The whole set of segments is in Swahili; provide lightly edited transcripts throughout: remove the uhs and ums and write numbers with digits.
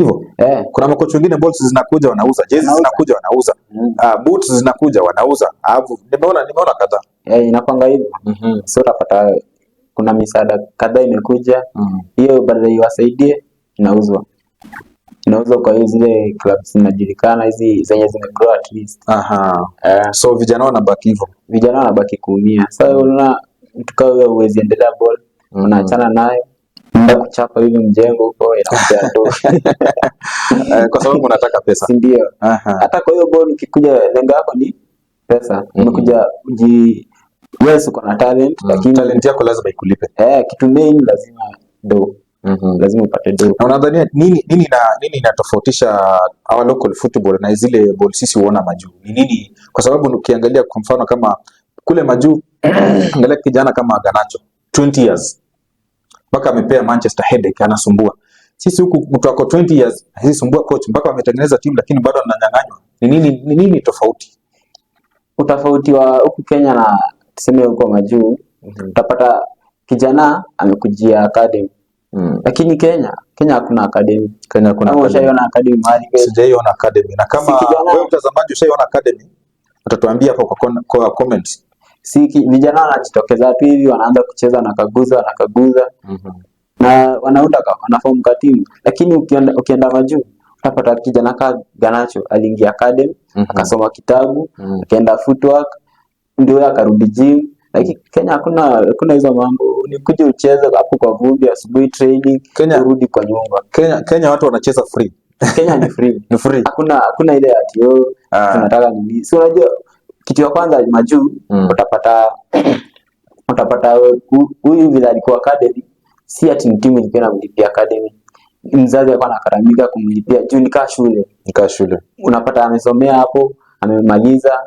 Hivyo Eh, kuna makocha wengine balls zinakuja wanauza, jezi Wanauza. Zinakuja wanauza, boots zinakuja wanauza. Alafu nimeona kadhaa. Eh, inakwanga hivyo. So utapata kuna misaada kadhaa imekuja, hiyo badala iwasaidie inauzwa, inauzwa kwa hiyo zile clubs zinajulikana, hizi zenye zimegrow at least. Eh, So vijana wanabaki hivyo. Vijana wanabaki kuumia. Sasa unaona mtu kama huyo huwezi endelea ball, unaachana nayo, enda kuchapa hivi mjengo huko inakupea do. Eh, kwa sababu unataka pesa. Si ndio? Hata kwa hiyo ball ukikuja, lengo yako ni pesa. Umekuja uji yes, uko na talent, lakini Talent yako lazima ikulipe. Eh, kitu main lazima do, lazima upate do. Na unadhania nini inatofautisha our local football na zile ball sisi huona majuu? Ni nini? Kwa sababu ukiangalia kwa mfano kama kule majuu, angalia kijana kama Garnacho, 20 years mpaka amepea Manchester headache, anasumbua. Sisi huku mtu ako 20 years hawezi sumbua coach, mpaka wametengeneza timu lakini bado ananyang'anywa. Ni nini tofauti? Utofauti wa huku Kenya na tuseme huko majuu, utapata kijana amekujia academy, lakini Kenya hakuna academy. Kenya kuna Kama academy. ushaiona academy mahali kweli? Sijaiona academy. Na kama Si kijana- wewe mtazamaji ushaiona academy, utatuambia hapo kwa comment. Si vijana wanajitokeza tu hivi, wanaanza kucheza, wanakaguza, wanakaguza na wanaform ka timu, lakini ukienda majuu utapata kijana ka Garnacho aliingia academy, akasoma kitabu, akaenda footwork, ndio akarudi gym. Lakini Kenya hakuna hizo mambo, ni kuja ucheze hapo kwa vumbi, asubuhi training, urudi kwa nyumba. Kenya watu wanacheza free. Kenya ni free. Ni free. Hakuna ile ati, oh, tunataka nini. Si unajua kitu ya kwanza majuu, utapata huyu vile alikuwa academy, si ati ni timu ilikuwa inamlipia academy, mzazi alikuwa anagharamika kumlipia juu ni kaa shule. Ni kaa shule. Unapata amesomea hapo, amemaliza.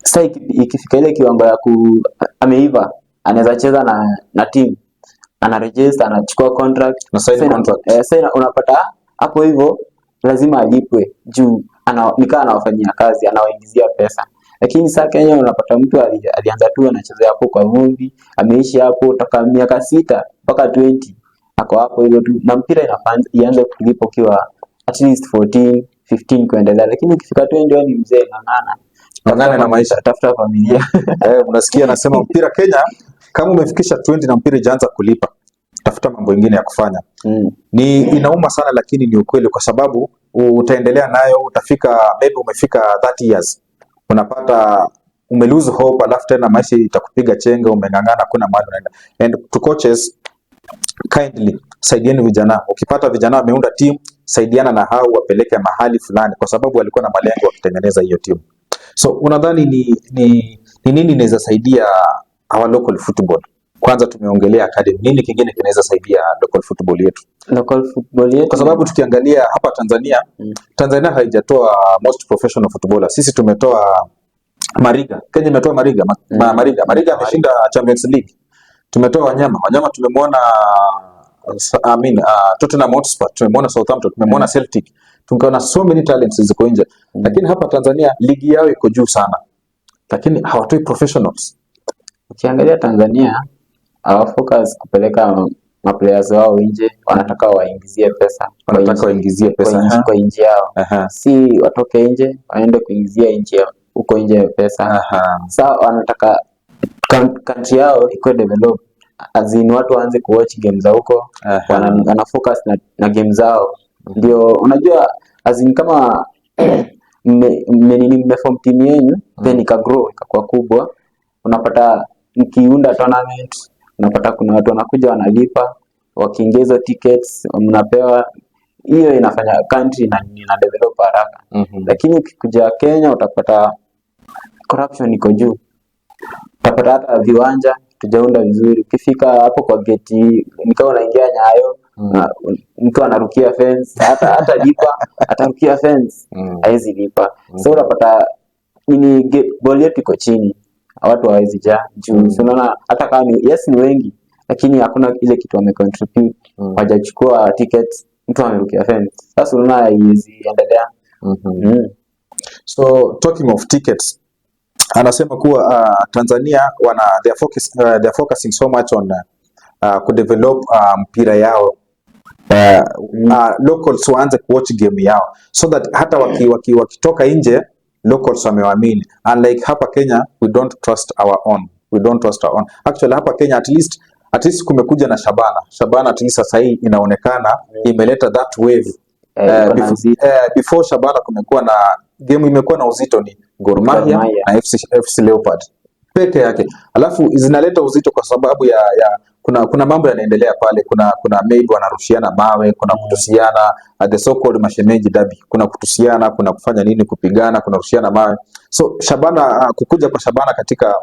Sasa ikifika ile kiwango ya ameiva, anaweza cheza na team, ana register, anachukua contract. Na sign Sasa contract. Eh, sasa unapata hapo hivyo lazima alipwe juu ni kaa anawafanyia kazi, anawaingizia pesa. Lakini sasa Kenya unapata mtu alianza tu anachezea hapo kwa vumbi, ameishi hapo toka miaka 6 mpaka 20, ako hapo hivyo tu, na mpira inafaa ianze kulipa ukiwa at least 14 15 kuendelea, lakini ukifika 20 wewe ni mzee, ng'ang'ana. Ng'ang'ana na maisha. Tafuta familia. Eh, unasikia anasema mpira Kenya kama umefikisha 20 na mpira ijaanza kulipa, tafuta mambo ingine ya kufanya. Ni inauma sana lakini ni ukweli, kwa sababu utaendelea nayo, utafika maybe umefika 30 years, unapata ume lose hope, alafu tena maisha itakupiga chenga, umeng'ang'ana, kuna mahali unaenda. And to coaches, kindly saidieni vijana. Ukipata vijana wameunda team, saidiana na hao wapeleke mahali fulani, kwa sababu walikuwa na malengo wakitengeneza hiyo timu. So unadhani ni nini inaweza saidia our local football? Kwanza tumeongelea academy, nini kingine kinaweza saidia local football yetu? Local football yetu Kwa sababu tukiangalia hapa Tanzania, Tanzania haijatoa most professional footballer. Sisi tumetoa Mariga. Kenya imetoa Mariga. Mariga. Mariga ameshinda Champions League. Tumetoa Wanyama. Wanyama tumemwona, I mean, Tottenham Hotspur, tumemwona Southampton, tumemwona Celtic. Tukaona so many talents ziko nje. Lakini hapa Tanzania ligi yao iko juu sana. Lakini hawatoi professionals. Ukiangalia Tanzania hawafocus kupeleka maplayers wao nje, wanataka waingizie pesa kwa Wanataka waingizie pesa. kwa nchi yao, si watoke nje waende kuingizia nchi huko nje pesa. Sa wanataka country yao ikuwe develop, as in watu waanze kuwatch game za huko, wana focus na game zao. Ndio unajua, as in kama nini, mmeform team yenyu, then ikagrow ikakuwa kubwa, unapata mkiunda tournament, unapata kuna watu wanakuja wanalipa, wakiingia hizo tickets mnapewa, hiyo inafanya country ina develop haraka. Lakini ukikuja Kenya utapata corruption iko juu, utapata hata viwanja tujaunda vizuri. Ukifika hapo kwa geti ni kama unaingia Nyayo, na mtu anarukia fence, hata lipa, atarukia fence, hawezi lipa. So unapata nini, ball yetu iko chini, watu hawawezi jaa juu, si unaona hata kama ni, yes, ni wengi, lakini hakuna ile kitu wamecontribute, wajachukua tickets, mtu amerukia fence. Sasa unaona haiwezi endelea. So talking of tickets, anasema kuwa Tanzania wana they are focusing so much on kudevelop mpira yao. Locals waanze kuwatch game yao so that hata wakitoka nje, locals wamewaamini. Unlike hapa Kenya, we don't trust our own. We don't trust our own. Actually, hapa Kenya at least kumekuja na Shabana. Shabana at least sasa hii inaonekana imeleta that wave. Iko na Before, uzito. Before Shabana kumekuwa na game imekuwa na uzito ni Gor Mahia Gor Mahia. Na FC Leopard peke yake, alafu zinaleta uzito kwa sababu ya kuna mambo yanaendelea pale, kuna maybe wanarushiana mawe, kuna kutusiana, the so called mashemeji derby, kuna kutusiana, kuna kufanya nini, kupigana, kuna rushiana mawe. So Shabana, kukuja kwa Shabana katika